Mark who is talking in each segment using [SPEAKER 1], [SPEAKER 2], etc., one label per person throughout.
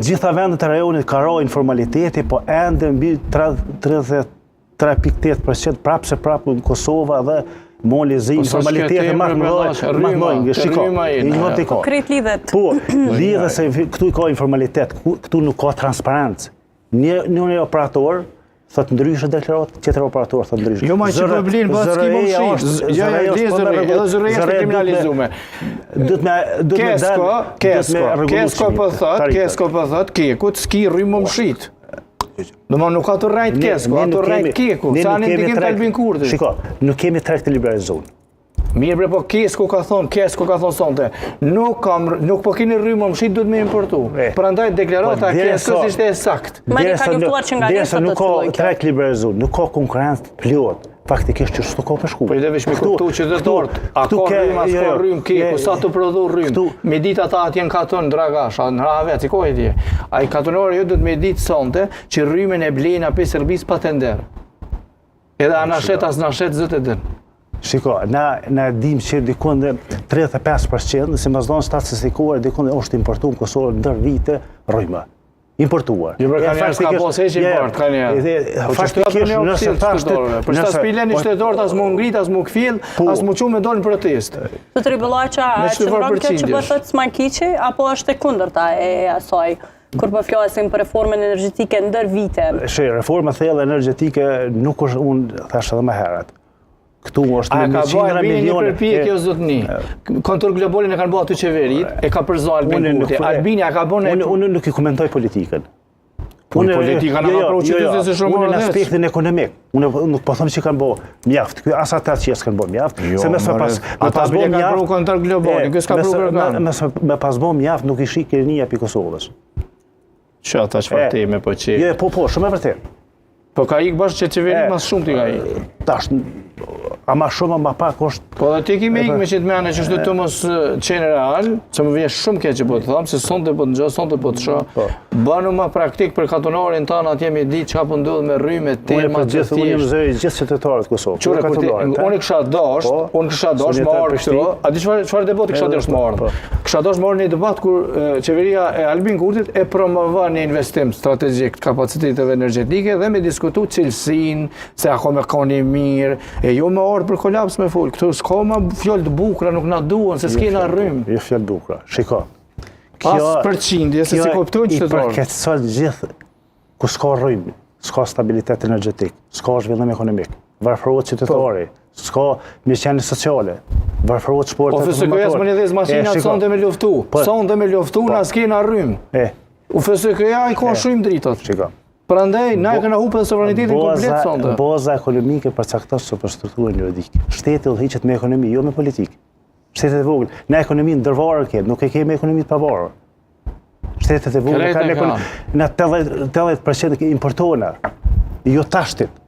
[SPEAKER 1] Gjitha vendet e rajonit ka ra informaliteti, po ende mbi 33.8% prapë se prapë në Kosova dhe Mali i Zi,
[SPEAKER 2] Po,
[SPEAKER 1] informaliteti më të mëdha, më të mëdha, shiko, i një të ka.
[SPEAKER 3] Po krejt lidhet.
[SPEAKER 1] Po, lidhet se këtu ka informalitet, këtu nuk ka transparencë. Një një operator thot ndryshe deklaratë, tjetër operator thot ndryshe.
[SPEAKER 2] Jo, ma që po blin, po s'ki mundësi. Jo, jo, jo, po edhe ZRrE është kriminalizume.
[SPEAKER 1] Duhet me duhet me
[SPEAKER 2] dal. Kesko, Kesko po thot, Kesko po thot, Kekut s'ki rrymë me shit. Do më nuk ka të rrejt Kesko, a të rrejt Keku, sa në ndikim të Albin Kurtit.
[SPEAKER 1] Shiko, nuk kemi treg të liberalizuar.
[SPEAKER 2] Mirë bre, po Kesko ka thonë, Kesko ka thonë sonte, nuk, kam, nuk po keni rrymë me shit, duhet me importu. Prandaj deklarata e Keskos ishte e
[SPEAKER 3] saktë. Mani ka njoftuar që nga
[SPEAKER 1] nesër do të fillojë kjo. Nuk ka treg liberalizuar, nuk ka konkurrencë të plotë faktikisht që s'do ka me shku.
[SPEAKER 2] Po i dhe veç me kuptu që dhe dort, a ka rrymë, a s'ka jo, rrymë, Keku, sa të prodhu rrymë, me ditë ata atje në katun Dragash, a në Rahavec, i kohë i A i katunore jo duhet me ditë sonte që rrymën e blejnë prej Serbisë pa tender. Edhe a na shet, a s'na shet, Zot e din.
[SPEAKER 1] Shiko, na, na dim që dikun dhe 35%, simas dhënave statistikore, dikun dhe është importu në Kosovë ndër vite rryma. Importuar.
[SPEAKER 2] Jo, ka njerëz ka pas heq import, ka njerëz.
[SPEAKER 1] Po faktikisht nëse
[SPEAKER 2] tash për çfarë s'pi lëni po- qytetarët as mu ngrit, as mu kthjell, po. as mu çu me dalë në
[SPEAKER 3] protestë. Zotëri Bellaqa, a qëndron kjo që po thotë Smakiqi apo është e kundërta e asaj? Kur po flasim për reformën energjetike ndër
[SPEAKER 1] vite. She, reforma thellë energjetike nuk është unë thash edhe më herët. Këtu është
[SPEAKER 2] me ka qindra milione. A ka bërë përpjekje o zotni? Kontor globalin e kanë bërë aty qeverit, e ka përzo Albin Kurti. Albini a ka
[SPEAKER 1] bërë unë unë nuk i komentoj politikën.
[SPEAKER 2] Po unë politika na ka pru që
[SPEAKER 1] jo, jo, shumë Unë në aspektin ekonomik, unë nuk po them që kanë bërë mjaft, ky as ata që s'kan bërë mjaft,
[SPEAKER 2] jo, se me
[SPEAKER 1] pas
[SPEAKER 2] me pas bërë mjaft. Ata kontor globalin, ky s'ka pru
[SPEAKER 1] kërkan. Me me pas bërë mjaft nuk i shike rinia pi Kosovës.
[SPEAKER 2] Që ata çfarë teme po
[SPEAKER 1] që? Jo, po po, shumë e vërtetë.
[SPEAKER 2] Po ka ikë bashkë që qeveri ma shumë ti ka
[SPEAKER 1] ikë. Tash, a ma shumë, a ma pak
[SPEAKER 2] është... Po dhe ti ki me ikë me qitë mene që është të mos qenë real, se më vjen shumë keq që po të thamë, se sonte po të ngjoj, sonte po të shoh. Po. Bënu ma praktik për katonarin tanë atje me ditë çka po ndodh me rrymë,
[SPEAKER 1] tema të thjeshtë. Unë jam zëri gjithë qytetarët e Kosovës.
[SPEAKER 2] Qyre, kur ti, unë kisha dasht, po, unë kisha dasht me ardhë këtu, a di çfarë çfarë debati kisha dasht me ardhë? Po. Kisha dasht me ardhë një debat kur qeveria e Albin Kurtit e promovon një investim strategjik të kapaciteteve energjetike dhe me diskutu cilësinë, se a ka me kon i mirë, e jo me ardhë për kolaps me fol, këtu s'ka ma fjalë të bukura, nuk na duhen, se jo s'kena
[SPEAKER 1] rrymë. Jo fjalë të bukura, shiko.
[SPEAKER 2] Kjo, As përqindje, se s'i kuptojnë
[SPEAKER 1] qytetarët. I përkeqëson gjithë, ku s'ka rrymë, s'ka stabilitet energjetik, s'ka zhvillim ekonomik, varfërohet qytetari, po. s'ka mirëqenie sociale, varfërohet
[SPEAKER 2] shporta të Po FSK-ja s'mun i ndez makinat sonte me luftu, po. sonte me luftu, po. na s'kena rrymë. E. U FSK-ja i ka shumë dritat.
[SPEAKER 1] Shiko.
[SPEAKER 2] Prandaj na e kena humbë sovranitetin komplet
[SPEAKER 1] sonte. Baza ekonomike përcakton superstrukturën juridike. Shteti udhëhiqet me ekonomi, jo me politikë. Shtetet e vogël, na ekonomi ndërvarur kemi, nuk e kemi ekonomi të pavarur. Shtetet e vogla kanë ekonomi, na 80% importojna, jo tashtit.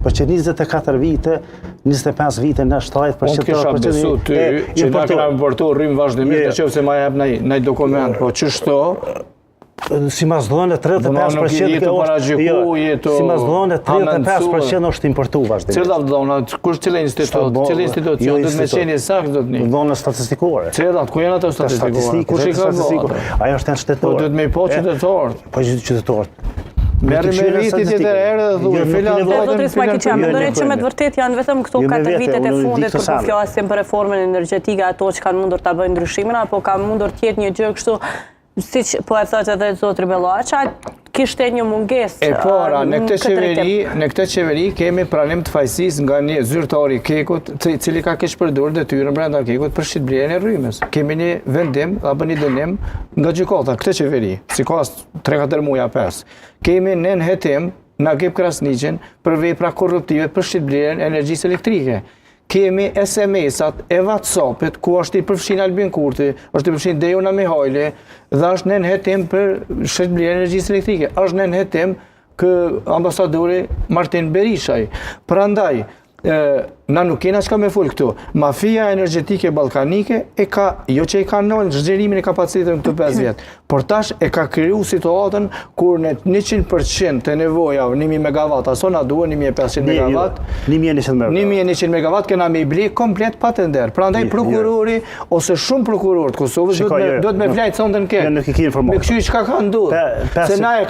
[SPEAKER 1] Po që 24 vite, 25 vite në
[SPEAKER 2] 70% Unë kisha besu ty që na kena importu rrymë vazhdimisht, në qoftë se ma jep naj dokument, po qështu?
[SPEAKER 1] Simas dhënave 35%
[SPEAKER 2] kjo është, jo,
[SPEAKER 1] simas dhënave 35% është importu
[SPEAKER 2] vazhdimisht. Cilat dhëna, kush cili institut, cili institucion, jo, do të me qenë i saktë do të
[SPEAKER 1] një. Dhëna statistikore.
[SPEAKER 2] Cilat, ku janë ato statistikore?
[SPEAKER 1] Kush i ka bërë? Ajo është në shtetëror.
[SPEAKER 2] Po duhet me i pa qytetarët.
[SPEAKER 1] Po qytetarët.
[SPEAKER 2] Merri me viti tjetër herë dhe thuaj, jo,
[SPEAKER 3] filan do të Zotri Smakiqi, a mendoni që me të vërtetë janë vetëm këto 4 vitet e fundit kur po flasim për reformën energjetike, ato që kanë mundur ta bëjnë ndryshimin apo ka mundur të jetë një gjë kështu siç po e thotë edhe zotri Bellaqa, kishte një mungesë.
[SPEAKER 2] E para, në këtë qeveri, në këtë qeveri kemi pranim të fajësisë nga një zyrtar i KEK-ut, i cili ka keqpërdorur detyrën brenda KEK-ut për shitblerjen e rrymës. Kemi një vendim apo një dënim nga gjykata këtë qeveri, s'i ka 3-4 muaj 5. Kemi nën hetim Nagip Krasniqin për vepra korruptive për shitblerjen e energjisë elektrike. Kemi SMS-at e WhatsApp-it ku është i përfshin Albin Kurti, është i përfshin Dejona Mihajli dhe është nën hetim për shitblerjen e energjisë elektrike. Është nën hetim kë ambasadori Martin Berishaj. Prandaj, Na nuk kena çka me fol këtu. Mafia energjetike ballkanike e ka, jo që e ka nalë zgjerimin e kapaciteteve në këto 5 vjet, por tash e ka kriju situatën kur në 100% të nevojave 1000 megawatt, a sa na duhen 1500 megawatt,
[SPEAKER 1] 1100 megawatt.
[SPEAKER 2] 1100 megawatt kena me i bli komplet pa tender. Prandaj prokurori ose shumë prokurorë të Kosovës duhet me duhet me flajt sonte në KEK.
[SPEAKER 1] Jo, nuk i ke informata.
[SPEAKER 2] Me kqyr çka ka ndodhur. Se na e.